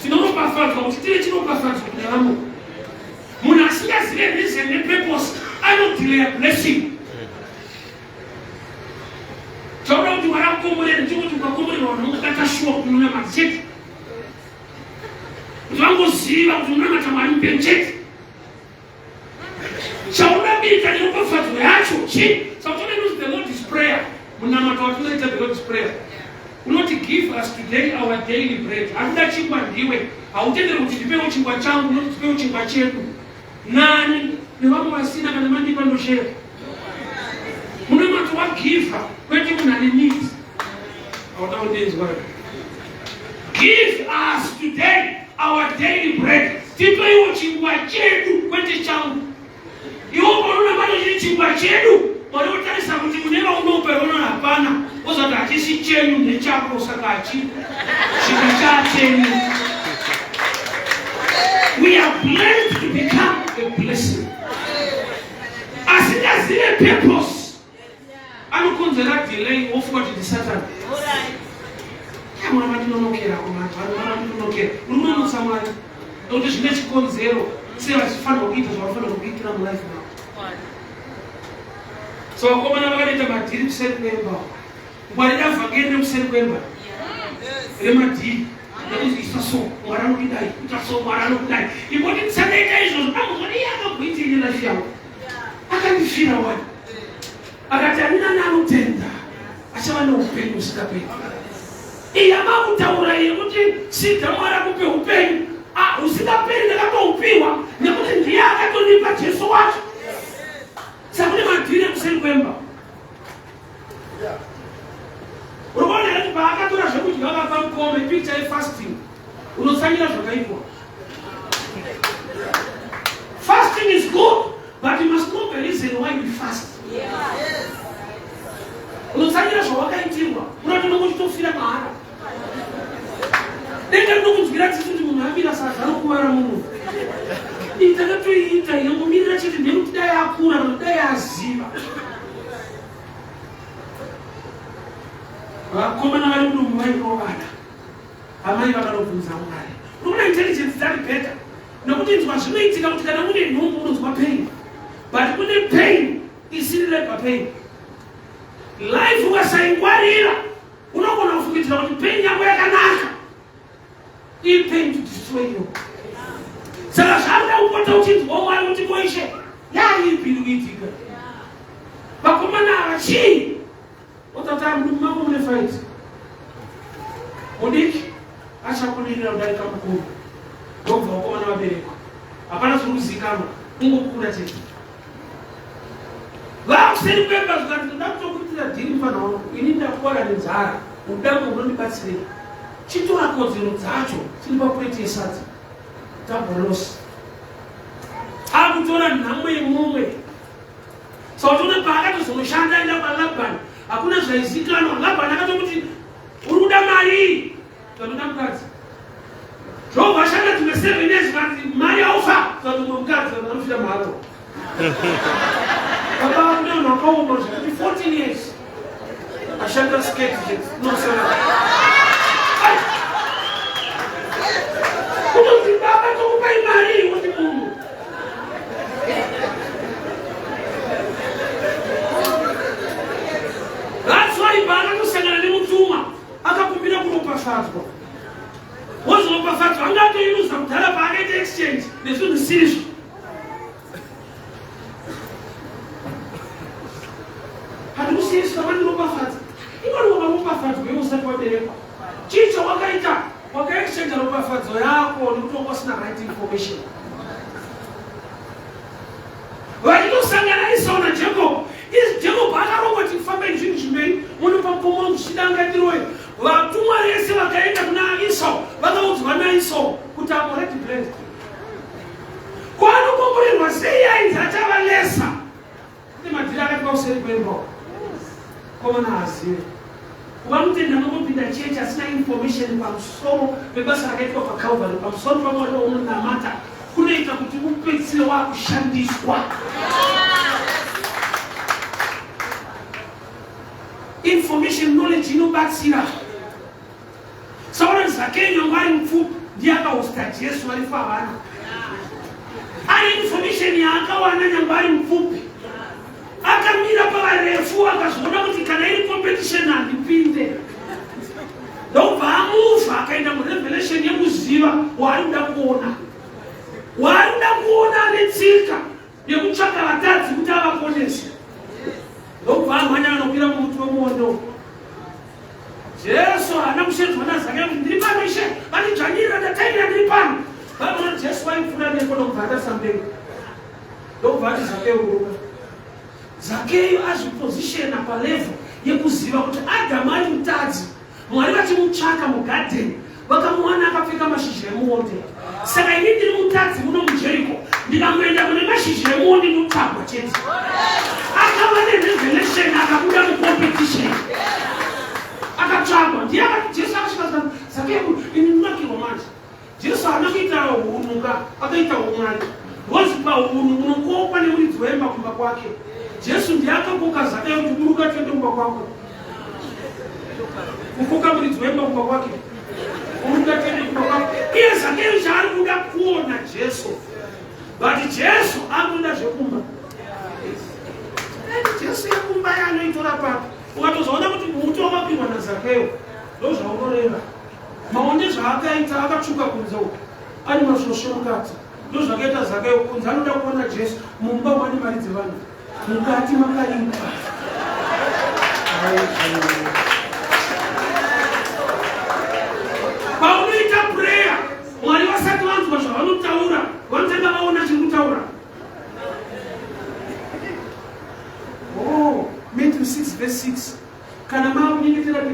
Tinoropafadzwa kuti tive chiropafadzo kune vamwe. Munhu asingazive reason nepurpose anodelaya blessing. Taura kuti Mwari akukomborere, ndikuti ukakomborerwa vanhu vangabata shuwa kuti unonamata chete. Kuti vangoziva kuti unonamata Mwari mupenyu chete. Chaunobika neropafadzo yacho chii? Saka tinoda the Lord's prayer, munamato watinoita the Lord's prayer. Unoti give us today our daily bread. Hakuda chingwa ndiwe. Hautenderi kuti ndipewo chingwa changu, unoti tipewo chingwa chedu. Nani nevamwe vasina kana mandipa ndoshera. Munamato wagiva kwete munhu ane needs. Hauna kundinzwa. Give us today our daily bread. Tipeiwo chingwa chedu kwete changu. Iwe unoona manje chiri chingwa chedu, Mwari wotarisa kuti mune vaunopa iwe unoona hapana, wozati hachisi chenyu ndechako saka hachi chingwa chachenyu. We are blessed to become a blessing. Asingazive purpose anokonzera delay wofunga kuti ndisatani. Mwari vatinonokera kuvanhu, vanhu vatinonokera. Uri kunonotsa Mwari nokuti zvine chikonzero sei vachifanirwa kuita zvavafanirwa kuitira mulife mavo. So vakomana vakanoita madhiri kuseri kwemba. Ngwarira vhangeri rekuseri kwemba remadhiri nekuti isa so Mwari anokudai, ita so Mwari anokudai. Ingoti tisadaita izvozvo, amuzoti iye akakuitira life yangu. Akandifira wani. Akati ani nani anotenda achava neupenyu husingaperi. Iyi yamakutaura yekuti sida Mwari akupe upenyu ah, usingaperi ndakatoupiwa nekuti ndiye akatonipa Jesu wacho. Saka kune madhiri ekuseri kwemba. Uri kuona here kuti paakatora zvekudya akapa mukoma ipicture yefasting unotsanyira zvakaitwa. Fasting is good but you must know the reason why you fast. Unotsanyira zvawakaitirwa unoti unenge uchitofira mahara. Denga rinokunzwira tsitsi kuti munhu amira sadza anokuvara munhu. Iyi takatoiita inongomirira chete ndeyekuti dai akura kana dai aziva. Vakomana vari mudumbu vairovana. Amai vakanobvunza Mwari. Unoona intelligence dzaRebecca nekuti inzwa zvinoitika kuti kana une nhumbu unonzwa pain but kune pain isiri labor pain. Life ukasaingwarira unogona kufungidzira kuti pain yako yakanaka iri pain to destroy you. Saka zvakuda kupota uchinzwa Mwari kuti koishe yaipi iri kuitika. Vakomana ava chii? Otata mudumbu mako mune fight. Mudiki achabudirira kudarika mukuru. Ndobva vakomana vaberekwa. Hapana zviri kuzikanwa. Kungokura chete. Vakuseri kwemba zvikati ndoda kutokuitira dhiri mfana wangu. Ini ndakuwara nenzara. Udambo unondibatsirei. Chitora kodzero dzacho tiri papureti yesadza. Double loss. Akutora nhamo yemumwe. So tone paakatozonoshanda aenda kwaLabhani hakuna zvaizikanwa. Labhani akatomuti uri kuda mari vanoda mukadzi. Zvobva ashanda dzimwe 7 years vanzi mari yaufa vanhu mumwe mukadzi vanhu vanofira mharo. Baba vakuda vanhu vakaoma zvekuti 14 years ashanda sketi chete nosara. Kutonzi baba tokupai mari woti munhu That's why paakatosangana nemutumwa akakumbira kuropafadzwa wozoropafadzwa anga atoiruza kudhara paakaita exchange nezvinhu zvisizvo handikusiyiswa vandiropafadza ingori wakaropafadzwa iwe usati waberekwa chii chawakaita wakaexchange ropafadzo yako nekuti wanga usina right information Vachitosangana Esau naJacob. Is Jacob akarongwa kuti kufamba zvinhu zvimberi munopa mukoma zvichida ngatiroye. Vatumwa vese vakaenda kuna Esau vakaudzwa naEsau kuti I'm already blessed. Kwanokomborerwa sei ainzi achava lesa. Kune madhiri akati pauseri kwemba. Komana hazive. Vanotenda anongopinda chechi asina information pamusoro pebasa rakaitwa paCalvary, pamusoro paMwari waunonamata kunoita kuti upedzisire wakushandiswa. Information knowledge inobatsira. Saona Zakeyo nyangwe ari mupfupi ndiye akahosta Jesu vari favana. Ari information yaakawana nyangwe ari mupfupi. Akamira pavarefu akazoona kuti kana iri competition handipinde. Ndobva amuva akaenda murevelation yekuziva waari kuda kuona. Waari kuda kuona ane tsika yekutsvaka vatadzi kuti avaponese. Ndobva amhanya anokwira mumuti wemuondo. Jesu haana kushedzwa naZakayo kuti ndiri pano ishe, vandidzvanyirira ndatairira ndiri pano. Vaona Jesu vaipfuura neko ndokubva atarisa mudenga. Ndokubva ati Zakeyo buruka. Zakeyo azvipositiona palevel yekuziva kuti Adamu ari mutadzi. Mwari vachimutsvaka mugadheni vakamuwana akapfeka mashizha emuonde. Saka ini ndiri mutadzi muno muJeriko, ndikangoenda kune mashizha emuonde ndinotsvagwa chete. Akava nerevelation akabuda mucompetition akatsvagwa ndiye akati Jesu akasvika Zakeyo ini ndinakirwa manje. Jesu haana kuita hunhu ka, akaita humwari. Because pahunhu unokokwa nemuridzi wemba kumba kwake. Jesu ndiye akakoka Zakayo kuti buruka tiende kumba kwako. Kukoka muridzi wemba kumba kwake. Buruka tiende kumba kwako. Iye Zakayo chaari kuda kuona Jesu. But Jesu akuda zvekumba. Jesu yekumba yaanoitora papi? Ukatozoona kuti muti wakapihwa naZakayo ndozvaunoreva. Maonde zvaakaita akatsvuka kunze uko ari masvosve mukati ndozvakaita Zakayo kunze anoda kuona Jesu mumba mane mari dzevanhu mukati makaipa.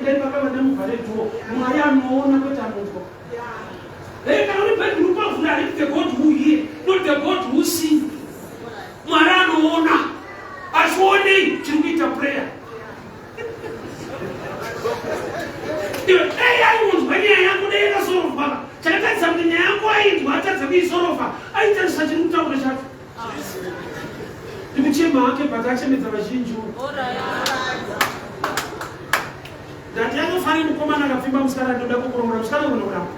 Pindai pakavanda muvhare door. Mwari anoona kwete anonzwa. Hey, kana uri bedroom pavhura hariti the God who hear, not the God who see. Mwari anoona. Achionei chiri kuita prayer. Dai ainzwa nyaya yangu dai yakasorofwa. Chakatadzisa kuti nyaya yangu ainzwa atadza kuisorova aitarisa chiri kutaura chacho. Ndikuchema hake but achemedza vazhinji. Ndati anofanira mukomana akapfimba musikana ndoda kukuroora musikana unoda kuramba.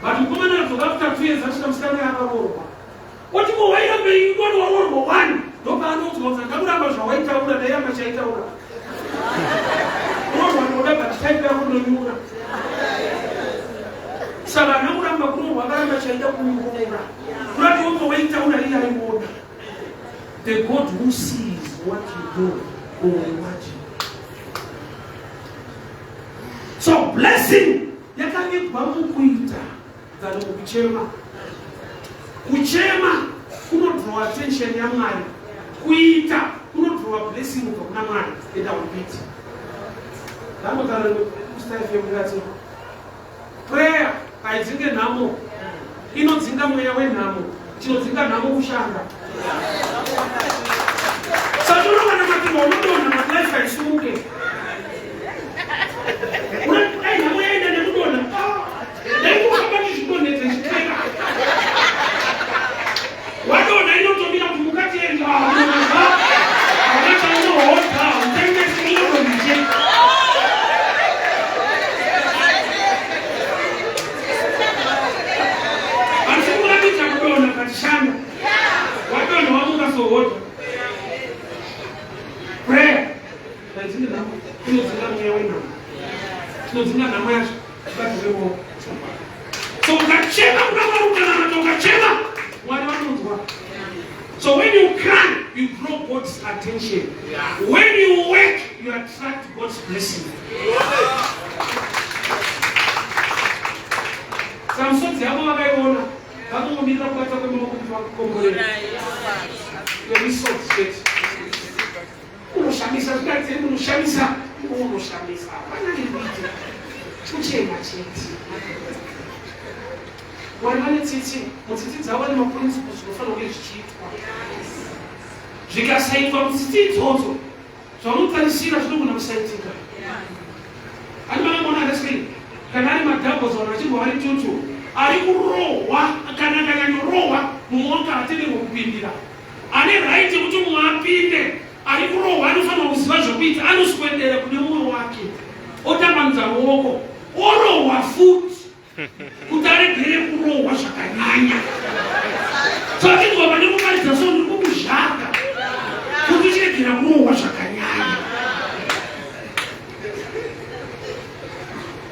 But mukomana akadzoka after 2 years asvika musikana akaroorwa. Oti ko wairambei wani waroorwa wani ndopaanoudzwa kuti ndakuramba zvawaitaura ndairamba chaitaura. Roorwa ndoda but type yako ndonyura. Saka haana kuramba kuroorwa akaramba chaida kumuroora. Kurati wongo waitaura iye aiona. The God who sees what you do will reward you. So blessing yakavigwa mukuita than mukuchema. Kuchema kunodraw attention yaMwari. Kuita kunodraw blessing kubva kuna Mwari. And I repeat. Ndambotaura nekuStar FM ndikati Prayer haidzinge nhamo, inodzinga mweya wenhamo. Chinodzinga nhamo kushanda. Saka unowana matumba unodonha but life haisimuke. Dai nhamo yaenda nekudonha. Dai kufamba ndizvidonhedze chitera. Wadonha inotomira kuti mukati enda. Hauna chaunohodha, utengese inodonha chete. Asi kuratidza kudonha pachishanda. Wadonha wamuka sohodha. Prayer. Haidzingi nhamo. Inodzinga mweya wenhamo. Tinodzinga nhamo yacho. Batirwe maoko. So ukachema kuna Mwari ukanamata ukachema Mwari vanonzwa. So when you cry, you draw God's attention. When you work, you attract God's blessing. Samsodzi yavo vakaiona vakangomirira kubata kwemaoko kuti vakukomborere. Yemisodzi chete. Unoshamisa zvikadzi unoshamisa unoshamisa hapana rekuita kuchema chete. Mwari vane tsitsi, mutsitsi dzavo vane maprinciples zvinofanira kunge zvichiitwa. Zvikasaitwa mutsitsi idzodzo zvaunotarisira zvinogona kusaitika. Ani makamboona wrestling kana ari madoubles vanhu vachirwa vari tutu ari kurohwa kana akanyanyorohwa mumwe wake haatenderwe kupindira Ane right yekuti mumwe apinde ari kurohwa anofanirwa kuziva zvekuita anoswedera kune mumwe wake otambanudza ruoko orohwa futi kuti aregere kurohwa zvakanyanya. So achinzwa pane kuparidza so ndiri kukuzhaka kuti uchiregera kurohwa zvakanyanya.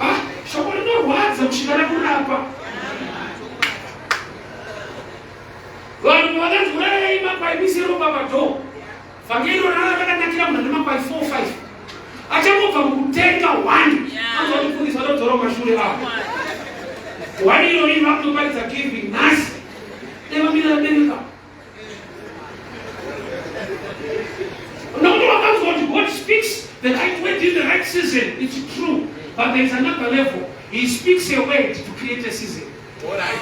Ah, shoko rinorwadza kusvika rakurapa. Vanhu vakanzi urayai makwai muise ropa padhoo. Vhangeri iro ranga rakanakira munhu ane makwai 4 5. Achangobva mukutenga one. Anzwa kuti mufundisi vanodzora mashure avo. One iro iri vakutoparidza giving nhasi. Dai vamira vabereka. Nokuti vakanzwa kuti God speaks the right word in the right season. It's true. But there is another level. He speaks a word to create a season. All right.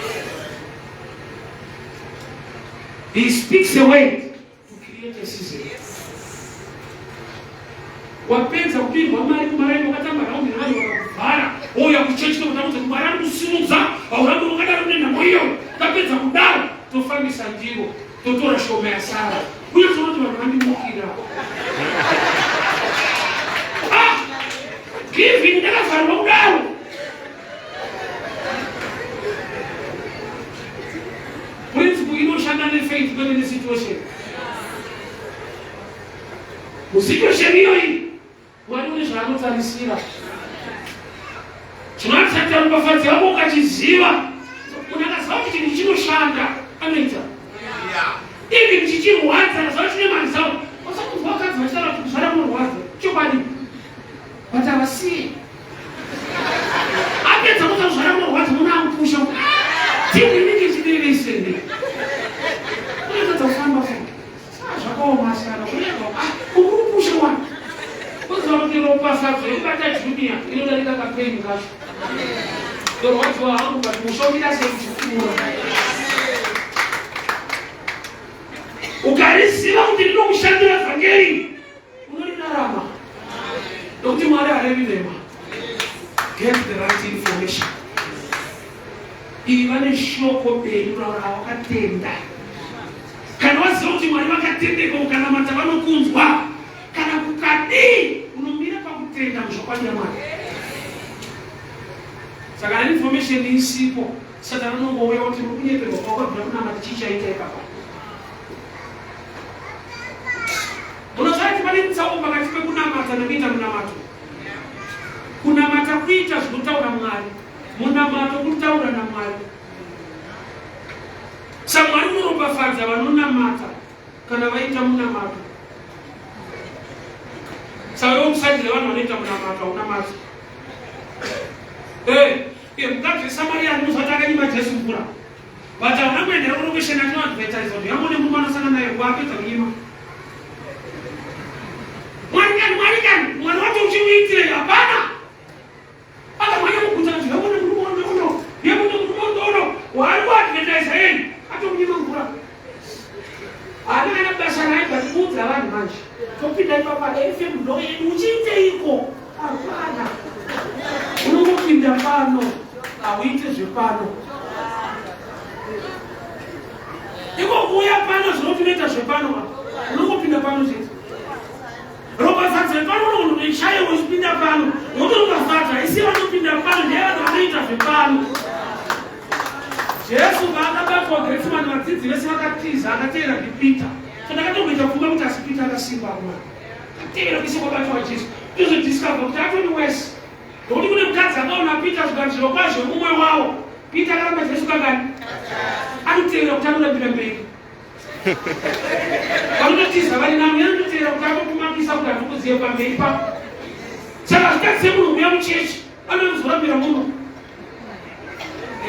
He speaks a word to create a season. Wapedza kupirwa mari kumaraini wakatamba raundi nevanhu vakakuvhara wouya kuchechi tokutamudza kuti Mwari ari kusimudza haurambi wakadaro nenhamo iyo tapedza kudaro tofambisa ndiro totora shoma yasara uye tinoti vanhu vandimukira ah! giving ndakavharwa kudaro Principle inoshanda nefaith kwete nesituation. Musituation iyoyi Mwari une zvaanotarisira. Chinoattracta ropafadzo yako ukachiziva. Munhu akaziva kuti chinhu chinoshanda anoita. Even chichirwadza akaziva chine maresult. Usakunzwa vakadzi vachitaura kuti kuzvara kunorwadza. Chokwadi. But havasiye. Apedza kuta kuzvara kunorwadza munhu akupusha. Timu inenge ichidirisende. Unotadza kufamba futi. Zvakaoma sana. Unenge ah, uri kupusha wani. Unoziva kuti ropafadzo yekubata junior. kudarika kapain kacho. Ndorwadziwa hangu but mushomira sei kuchipfuura. Ukariziva kuti rinokushandira vhangeri unorirarama nokuti Mwari harevi nhema. Get the right information. Iva neshoko benyu rawakatenda. Kana waziva kuti Mwari vakatendeka ukanamata vanokunzwa. Kana kukadii unomira pakutenda muzvokwadi yaMwari. Saka kana information isipo, Satani anongouya kuti muri kunyeperwa kwawakabvira kunamata chii chaita ipapa. Munoziva kuti pane mutsauko pakati pekunamata nekuita munamato. Kunamata kuita zvinotaura Mwari, munamato kutaura naMwari. SaMwari unoropafadza vanonamata kana vaita munamato. Saka iwe musaidzi revanhu vanoita munamato haunamati. Eh, eh, mukadzi weSamaria anoziva kuti akanyima Jesu mvura. But hauna kuendera kurokesheni atinoadvertise kuti yamone murume anosangana naye waapedza kunyima. Mwari kani, Mwari kani, Mwari wacho uchimuitirei hapana. Akamhanya kuguta kuti yamone murume uno uno, yamone murume uno uno, waari kuadvertise yei atomunyima mvura. Haana kana basa naye but kuudza vanhu manje. Topinda ipapa FM ndo yedu uchiiteiko? Hapana. Unongopinda pano hauite zvepano. Iko kuuya pano zvinoti unoita zvepano apa. Unongopinda pano chete. Ropafadzo yepano unogona kuishaya uchipinda pano. Nokuti ropafadzo haisi vanopinda pano ndiye vanhu vanoita zvepano. Jesu paakabatwa Getsemani vadzidzi vese vakatiza akateera ndiPita. So ndakatomboita pfungwa kuti asi Peter akasimba akuna. Akateera kuise kwabatwa Jesu. Ndozodiscover kuti atoni wese. Nokuti kune mukadzi akaona Peter zvikanzi zvirokwazvo mumwe wawo. Peter akaramba Jesu kangani? Anoteera kuti anorambira mberi. Vanototiza vari nani anototeera kuti anokumakisa kuti anokuziva pamberi pako. Saka zvikadzi semunhu kuya muchechi anozorambira munhu.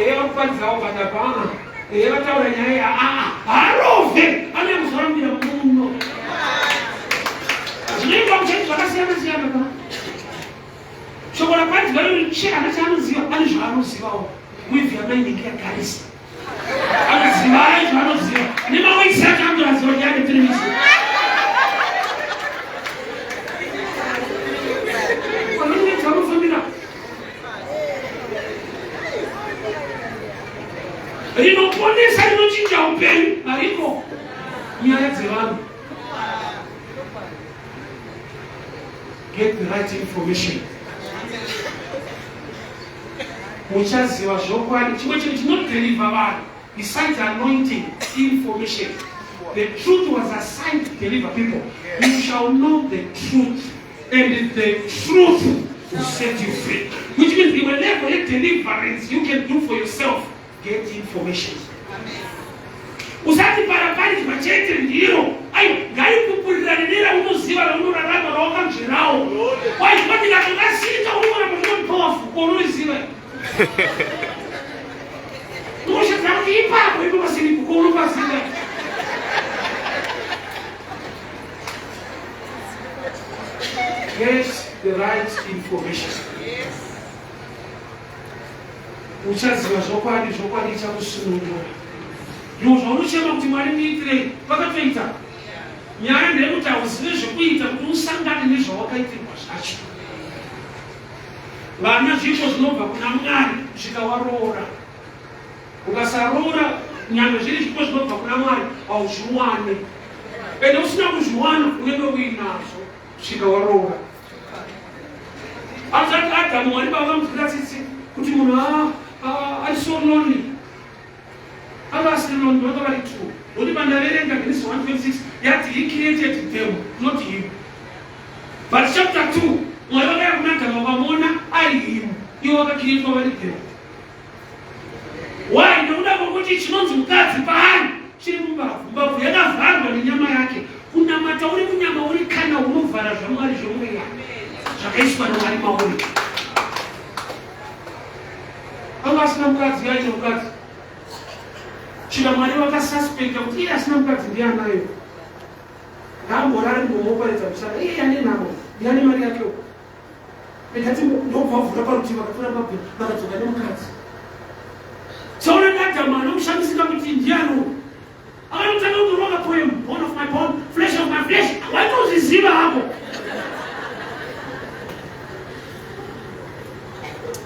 Ehe vakuparidzawo but hapana. Ehe vataura nyaya ya aa haarove anouya kuzorambira muno. Zvinoitwa muchechi zvakasiyana siyana ka. Shoko raparidzwa riri che hana chaanoziva ane zvaanozivawo. Wivhi yamai inenge yagarisa. Anoziva zvaanoziva. Nemaweeks acho anotoraziva kuti ane 3 weeks. Vanonetsa vanofambira. Rinoponesa rinochinja upenyu hariko nyaya dzevanhu. Get the right information. Muchaziva zvokwadi. Chimwe chinhu chinodeliver vanhu besides anointing, information. The truth was assigned to deliver people. You shall know the truth and the truth will set you free. Which means imwe level yedeliverance you can do for yourself, get information. Usati paraparidzwa chete ndiro aiwa ngaipupurirane neraunoziva raunorarama rawakanzverawo waizwa ndikatorasika unoona kuti powerful ko unoriziva unoshadza kuti ipapo ipo pasiripo ko unopaziva. Get the right information. Uchaziva zvokwadi, zvokwadi ichakusunungura. Zvimwe zvaunochema kuti Mwari ndiitirei, vakatoita. Nyaya ndeyekuti hauzive zvekuita kuti usangane nezvawakaitirwa zvacho. Vana zvipo zvinobva kuna Mwari kusvika waroora. Ukasaroora nyangwe zviri zvipo zvinobva kuna Mwari hauzviwane. Ende usina kuzviwana unenge uinazvo kusvika waroora. Asati Adamu Mwari baba vamunzwira tsitsi kuti munhu ari so lonely. Anga asiri lonely vanga vari two. Nokuti pandaverenga Genesis 1:26 yati he created them not him. But chapter 2 Mwari vakauya kuna Adamu vakamuona ari him ivo vakacreatwa vari them. Why? Nekuda kwekuti chinonzi mukadzi paari chiri mumbavhu. Mbavhu yakavharwa nenyama yake. Kunamata uri munyama uri kana unovhara zvaMwari zvomweya zvakaiswa naMwari mauri. Anga asina mukadzi aine mukadzi. Chida Mwari vakasuspecta kuti iye asina mukadzi ndiye anayo. Ngaamborari mbomoparidza musana. Iye ane nhamo. Ndiye ane mari yake uko. Ndikati ndobva vavhura parutivi vakatora mabwe vakadzoka nemukadzi. Tsaona Adamu anokushamisika kuti ndiani uyu. Akatotanga kutorova poem, bone of my bone, flesh of my flesh. Waitozviziva hako.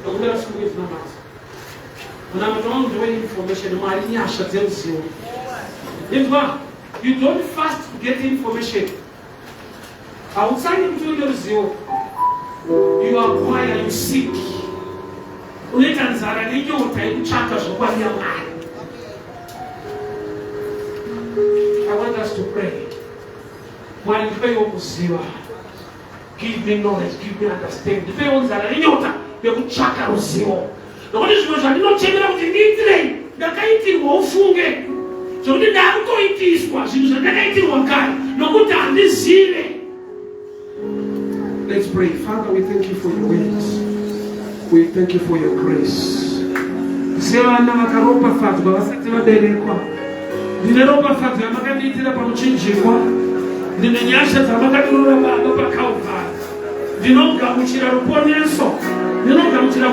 Ndokumbira simuke tinamata. Munamato wangu ndewe information, Mwari nyasha dzeruzivo. Inzwa, you don't fast to get information. Hautsanyi kuti uine ruzivo. You acquire, you seek. Unoita nzara nenyota yekutsvaka zvokwadi yaMwari. I want us to pray. Mwari ndipeiwo kuziva. Give me knowledge, give me understanding. Ndipeiwo nzara nenyota yekutsvaka ruzivo. Nokuti zvimwe zvandinochemera kuti ndiitirei ndakaitirwa ufunge zvekuti ndakutoitiswa zvinhu zvandakaitirwa kare nokuti handizive. Let's pray. Father, we thank you for your words. We thank you for your grace. Sevana vakaropafadzwa vasati vaberekwa, ndine ropafadzo yamakandiitira pamuchinjikwa, ndine nyasha dzamakadurura Baba paKalvari. Ndinogamuchira ruponeso, ndinogamuchira.